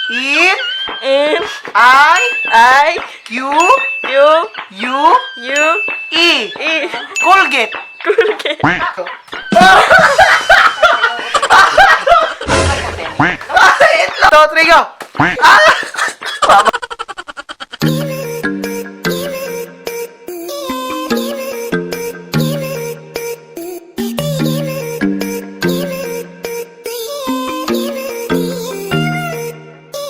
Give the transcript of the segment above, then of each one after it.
N N I I Q Q U U E. E. Colgate. Colgate. Itlog. 2, 3, go. Ah!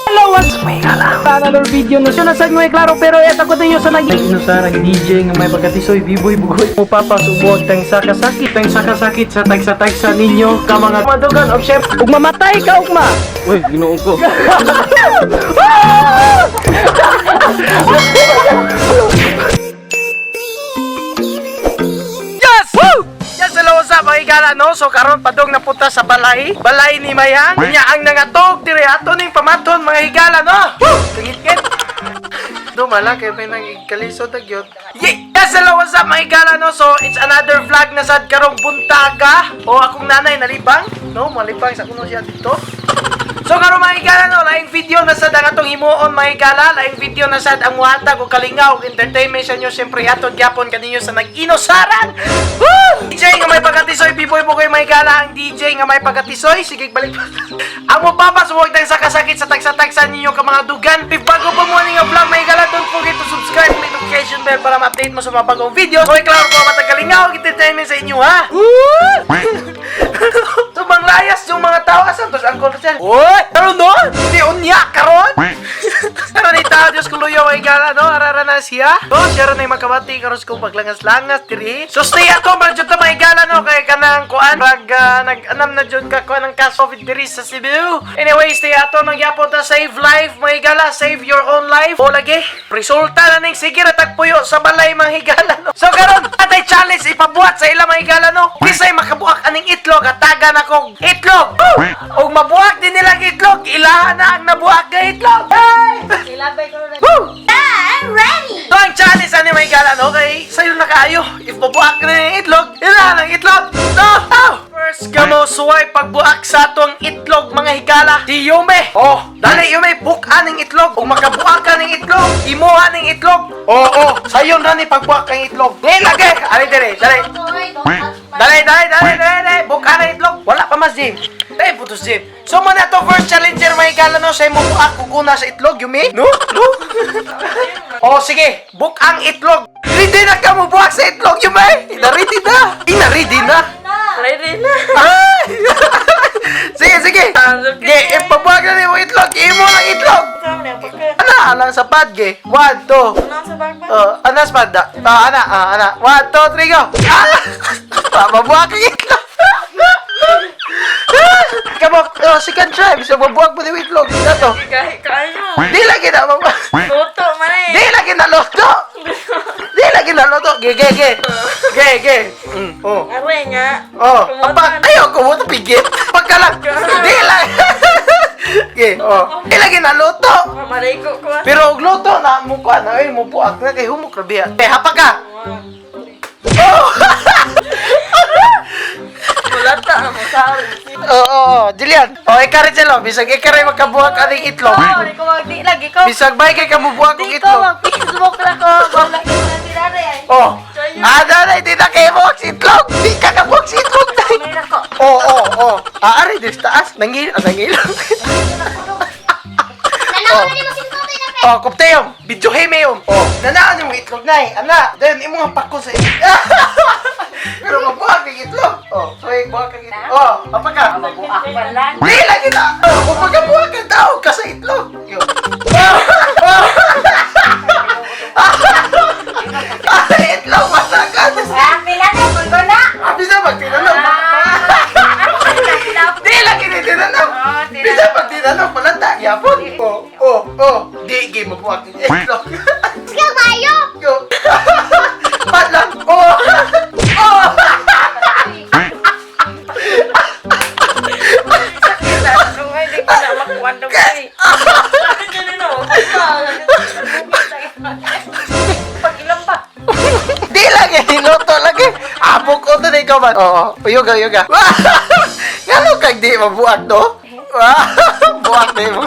Hello, what's may another video na siya nasad mo klaro pero eto ko ninyo sa nag Inusa nag DJ nga may pagkatisoy biboy bugoy mo papasubuag tang sakasakit tang sakasakit sa tagsa-tagsa ninyo ka mga madugan of chef ug mamatay ka ugma. Uy, Ginoo ko. Yes! Woo! Yes, hello, what's up, mga higala, no? So, karon padong napunta sa balay. Balay ni Mayang. Nya ang nangatog, dire ato ning pamaton, mga higala, no? Woo! Kangit-ngit. Dumala, kay may nangigkalisod na gyud. Yes, hello, what's up, mga higala, no? So, it's another vlog na sad karong buntaga. O, akong nanay nalibang. No, malibang sa kuno siya dito. So karon mga higala no, laing video na sad ang atong himuon mga higala, laing video na sad ang muhatag og kalingaw og entertainment sa inyo siyempre aton gyapon kaninyo sa nag-inosaran. Woo! DJ nga may pagkatisoy, biboy mo kayo mga higala, ang DJ nga may pagkatisoy, sige balik pa. Ang mapapasuwag tang sakasakit sa tagsa-tagsa ninyo ka mga dugan. If bago pa mo ani nga vlog mga higala, don't forget to subscribe, click notification bell para ma-update mo sa mga bagong videos. Okay, klaro po matag kalingaw og entertainment sa inyo ha. Woo! So manglayas yung mga tao asan to si Uncle Rosel? Oy, karon no? Hindi unya karon. Karon ni tao Dios kuluyo ay gala no arara na siya. No, siya ra nay makabati karon sa kong paglangas-langas diri. So stay at home ra jud ta mga higala no kay kanang kuan rag nag-anam na jud ka kuan ang kaso COVID diri sa Cebu. Anyway, stay at home magyapon ta save life mga higala, save your own life. O lagi, resulta na ning sige ra tagpuyo sa balay mga higala no. So karon atay challenge ipabuhat sa ila mga higala no. Kisay makabuak aning itlog hatagan ako itlog. Woo! Og mabuak din nilang itlog, ilahan na ang nabuak nga itlog. Hey! Woo! I'm ready! So ang challenge ani mga higala no kay sayo na kaayo. If mabuak na yung itlog, ilahan ang itlog. No! Ow! First kamo suway pagbuak sa atong itlog mga higala. Si Yume. Oh, dali Yume, buk aning itlog. Ug makabuak ka ning itlog, imuha ning itlog. Oo, oh, sayon ra ni pagbuak kang itlog. Di lagi. Ali dire, dali. Dali, dali, dali, dali, dali. Buka na itlog. Wala pa mas, Jim. Dali, putos, Jim. So, muna to first challenger, may higala no, sa imo buak kukuna sa itlog, Yumi. No? No? Oh, sige. Book ang itlog. Ready na ka mo buak sa itlog, Yumi. Ina-ready na. Ina-ready na. Ready na. Ay! Sige, sige. Ge, ipabuak na nimo itlog. Imo lang itlog. Ana, alang sa pad, ge. One, two. Oh, ana sa pad. Ah, ana, ah, ana. One, two, three, go. Ah! Mabuak ang itlog. Kamo, oh, second try. Bisa mabuak mo ni itlog. Dato. Gahi kayo. Di lagi na mabuak. Luto man eh. Di lagi na luto. Di lagi na luto. Ge, ge, ge. Ge, ge. Oh. Aray nga. Oh, apa? Ayaw ko mo pigit. Pagka lang. Di lang. Ge, oh. Di lagi na luto. Mamalay ko ko. Pero og luto na mo kuan ay mo buak na kay humok ra biya. Eh, hapa ka. Oh! Wala ta mo sa Oo, oh, oh, Jillian. Oh, ikaw rin sila. Bisag ikaw rin makabuak aning itlog. Oh, di ko di lagi ko. Bisag bay kay kamubuak og Di ko itlog. mag-Facebook na ko. Wala ko na sila rin. Oh. Ah, dali, di na kayo buwak sa itlog. Di ka kabuak sa itlog. Dai. May nako. Oo, oo, oo. Ah, ari, dito sa taas. Nangil, ah, nangil. Nanaw na ni mo sintote na Oh, kupteyom. Video himeyom. Oh, nanaan yung itlog na eh. Ana, then imo nga pakon sa itlog. Pero mabuhag ang itlog. Oh, so buhag ang itlog. Oh, apa ka? Mabuak pa lang. Di lagi na. Oh, kung pagkabuhag ang tao ka sa itlog. Yo. Oh, oh. Ah, itlog masakan. Ah, pinanong ko na. Abi sa pagtinanong. Di lagi ni tinanong. Bisa pag tinanong, palanta, yapon. Oh, oh, oh. Di, gi, mabuhag ang itlog. Sige, mayo. Yo. Padlang. Oh. Oh. Hindi ko na makuan daw eh. Pag ilan ba? Di lagi niluto lagi. Abok ko to na ikaw man. Oo, yoga yoga. Ngano kag di mabuak to? Buak di mo.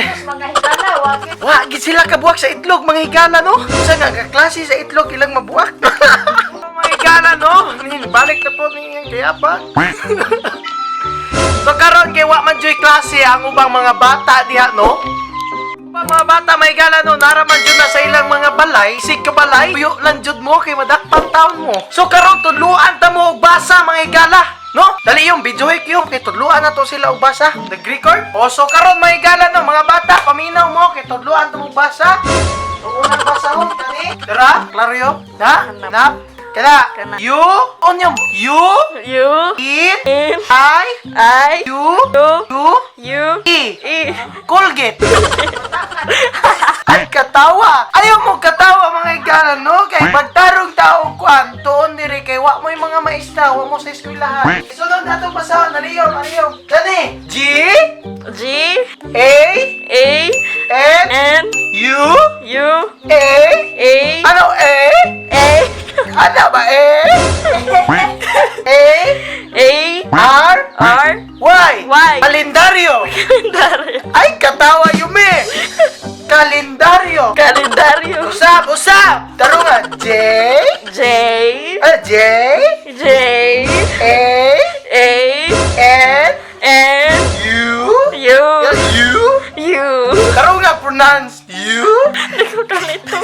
Mga higala, wag. Wa gid sila kabuak sa itlog, mga higala, no? Sa nga kaklase sa itlog ilang mabuak. Mga higala, no? Balik na po ni kaya pa. So karon kay wa man joy klase ang ubang mga bata diha, no? Ubang mga bata, may gala, no, nara man jud na sa ilang mga balay, sig ka balay, puyo lang jud mo kay madakpan taon mo. So karon tudluan ta mo og basa, mga higala, no? Dali yung video yung kay tudluan na to sila og basa. Nag-record? O so karon, mga higala, no, mga bata, paminaw mo kay tudluan ta mo og basa. Ang unang basa ho, kani. Dara, klaro yo? Na? Na? Kana. Kana. U, onyom. U, U I, N I, I U, U U, U E. E. Colgate. Ay, katawa. Ayaw mo katawa, mga igala, no? Kay pagtarong tao kuan, tuon diri kay wa mo'y mga maestra, wa mo sa eskwelahan. Sunod na itong basahon, naliyom, naliyom. Dani, G, G A, A N, N U, U A, A ano A? A Ano ba A? A, A R, R Y. Y. Kalendaryo. Kalendaryo. Ay, katawa yumi. Kalendaryo. Kalendaryo. Usap, usap! Tarungan, J, J ah, J, J A, A N, N U, U U, U. Tarungan, pronounce U. Hindi ko kalito.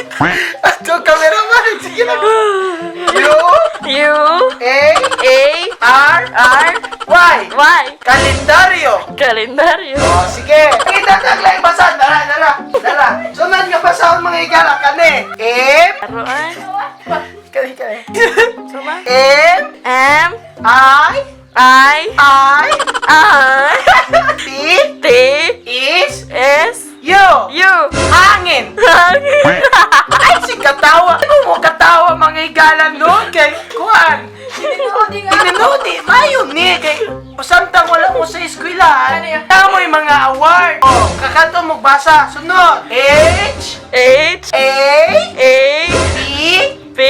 Ato, cameraman, sige lang. U, U A, A R, R Y. Y. Kalendaryo. Kalendaryo. Oh, sige. Kita tagla basahan. Dara, dara, dara. Sunod nga basahon, mga higala kani. M, Aro ay. kani, kani. Suma. M, M I, I I, I T, T is, S U. U. Hangin. Ay, si katawa. Ano mo katawa, mga higala, no? Kay, kuan. Tinunodi, mayo ni. Kay, samtang wala mo sa eskwelahan, tamo yung mga award. Oh, kakato mo basa. Sunod. H, H A, A P, P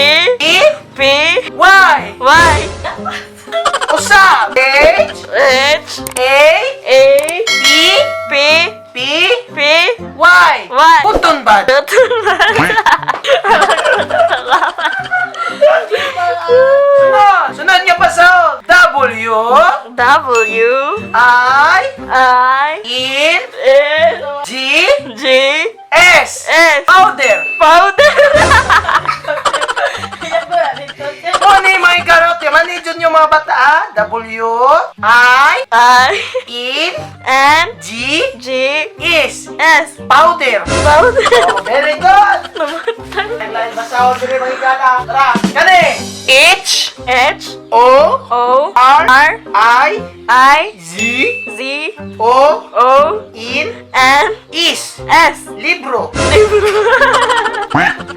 E, P Y. Y. Usab. H, H A, A P, P P, P Y. Y. Puton ba? Sunod. Sunod nga pa sa W, W I, I N, N G, G S. S. Powder. Powder. Muni mga karote, manidyon yung mga bata, ah. W, I, I N, N G, G S. S. Powder. Powder. Oh, very good. Namatay. Lain basahon diri, mga higala. Tara. Kani. H, H O, O R, R I, I Z, Z O, O N, N S. S. Libro.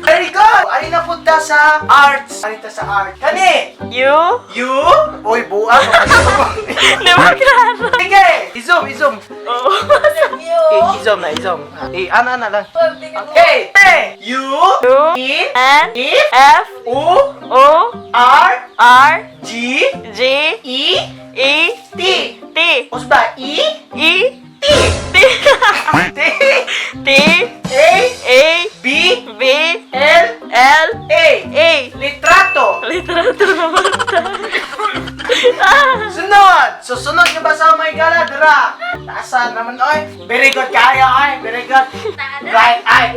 Very good. Ari na punta sa arts. Ari ta sa art. Kani. U. U. Uy, buang. Di ba klaro? Sige. I-zoom, i-zoom. O. Eh, i-zoom na, i-zoom. Eh, ana, ana lang. Okay. T, U, U E, N E, F U, O R, R G, G E, E T. T Usba, E, E T. T T, T A, A B, B L, L A. A. Litrato. Litrato naman. Sunod! Susunod nga ba sa mga gala? Dira! Taasan naman, oy! Very good kayo, oy! Very good! Right, ay!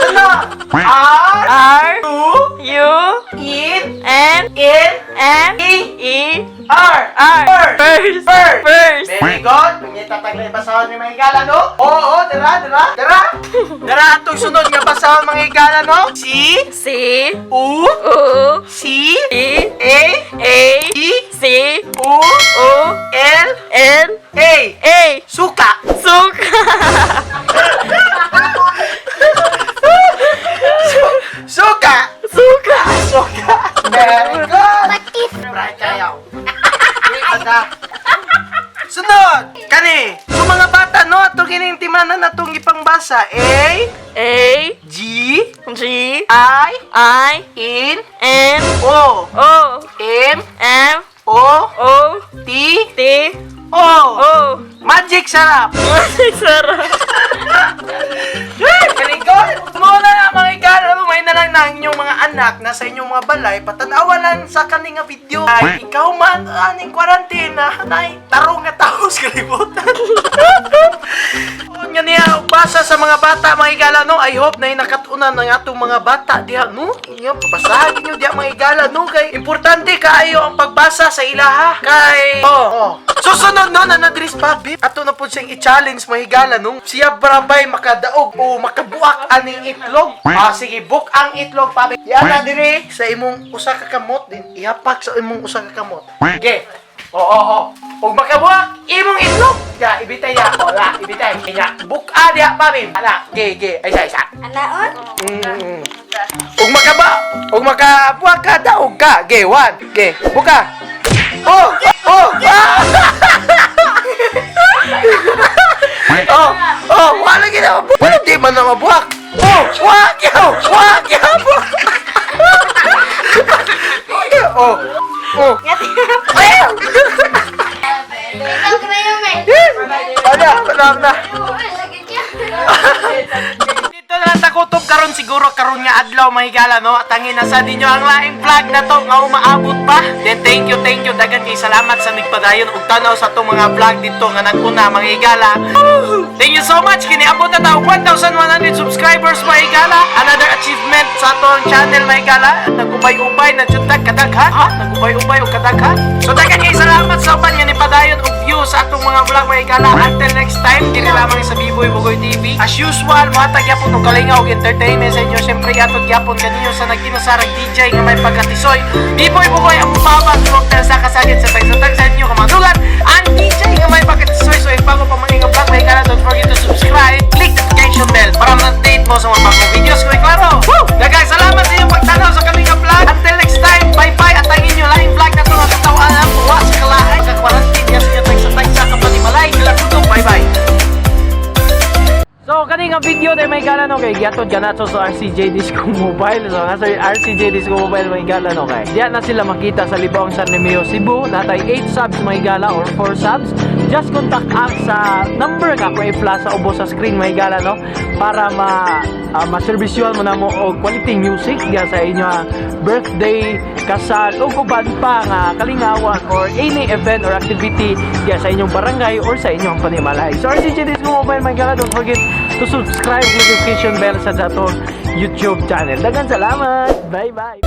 Sunod! R, R U, U N, N N, N E, E R. R. First. First. First. First. Very good! Ngita taglay basahon ni mga higala, no? Oo, oo, dira, dira, dira! Dira, atong sunod nga basahon, mga higala, no? C, C U, U C, E A, A E, C U, O L, N A. A. Suka! Suka. Suka! Suka. Suka! Very good! Right kayo. Bata. Sunod! Kani! So mga bata, no? Ato kining timanan atong ipangbasa. A, A G, G I, I N, N O, O M, M O O T T O. O. Magic sarap. Magic sarap. Kalikot! Muna na mga igala, may na lang na inyong mga anak na sa inyong mga balay, patanawa lang sa kaninga video. Ay, ikaw man, aning kwarantena, nay, tarong nga tao sa kalibutan. Nga niya, basa sa mga bata, mga igala, no? I hope na nakatunan ng atong mga bata diha, no? Inyo, pabasahin niyo diha, mga igala, no? Kay, importante kaayo ang pagbasa sa ilaha. Kay, oh. Susunod, no, na nadris pa, bib. Ato na po siyang i-challenge, mga higala, no? Siya barabay makadaog o makabuak aning itlog. Ah, sige, book ang itlog, pabi. Yan na dire sa imong usa ka kamot din. Ihapak sa imong usa ka kamot. Sige. Oo. Ug makabuak imong itlog. Ya, ibitay ya. Wala, ibitay. Nya, book a diha, pabi. Ala, ge, ge. Ay, isa, isa. Anaon? Ug makaba, ug makabuak ka, daog ka. Ge, one. Ge, buka. Oh, ah! Oh, wala gina mabuak. Di man na mabuak. Oh, wag yaw, wag yaw. Oh. Ayaw! Ikaw kayo may. Wala, wala na. Dito na lang takutob karon siguro karon nga adlaw mahigala, no. Tangin na sa ninyo ang laing vlog na to nga umaabot pa. Then thank you daghan kay salamat sa nagpadayon og tanaw sa atong mga vlog dito nga nag-una, mga higala. Thank you so much, kini abot na ta og 1,100 subscribers, mga higala. Another achievement sa atong channel, mga higala. Nagubay-ubay na jud tag kadaghan. Ha? Nagubay-ubay og kadaghan. So daghan kay salamat sa uban nga nipadayon og view sa atong mga vlog, mga higala. Until next time, diri lamang sa Biboy Bugoy TV. As usual, mohatag gyapon og kalingaw og entertainment sa inyo. Siyempre gatod gyapon kaninyo sa nag-inusarang DJ nga may pagkatisoy. Biboy Bugoy ang papa sa kasagit sa tagsa-tag sa inyo kamadulan. Ang DJ nga may pagkatisoy. So if bago pa man nga vlog, mga higala, don't forget to subscribe, click the notification bell para ma-update mo sa mga bagong videos ko. Klaro! Woo! Daghang salamat sa inyong pagtanaw sa kaming nga vlog. Until next time, bye-bye at ang inyo laing vlog na ito nga katawaan ang buwa sa kalahay sa quarantine niya sa inyo tagsa-tagsa kapanimalay. Kila bye-bye! So kani nga video day may gala, no, kay giatod kanato sa RCJ Disco Mobile. So nga sa RCJ Disco Mobile, may gala, no, kay. Diya na sila makita sa Libong San Remigio, Cebu. Natay 8 subs, may gala, or 4 subs. Just contact us sa number nga ko i-flash sa ubos sa screen, may gala, no, para ma ma-servisyohan mo na mo og quality music diya sa inyo birthday, kasal ug uban pa nga kalingawan or any event or activity diya sa inyong barangay or sa inyong panimalay. So RCJ Disco Mobile, may gala, don't forget to subscribe, notification bell sa atong YouTube channel. Daghang salamat. Bye bye.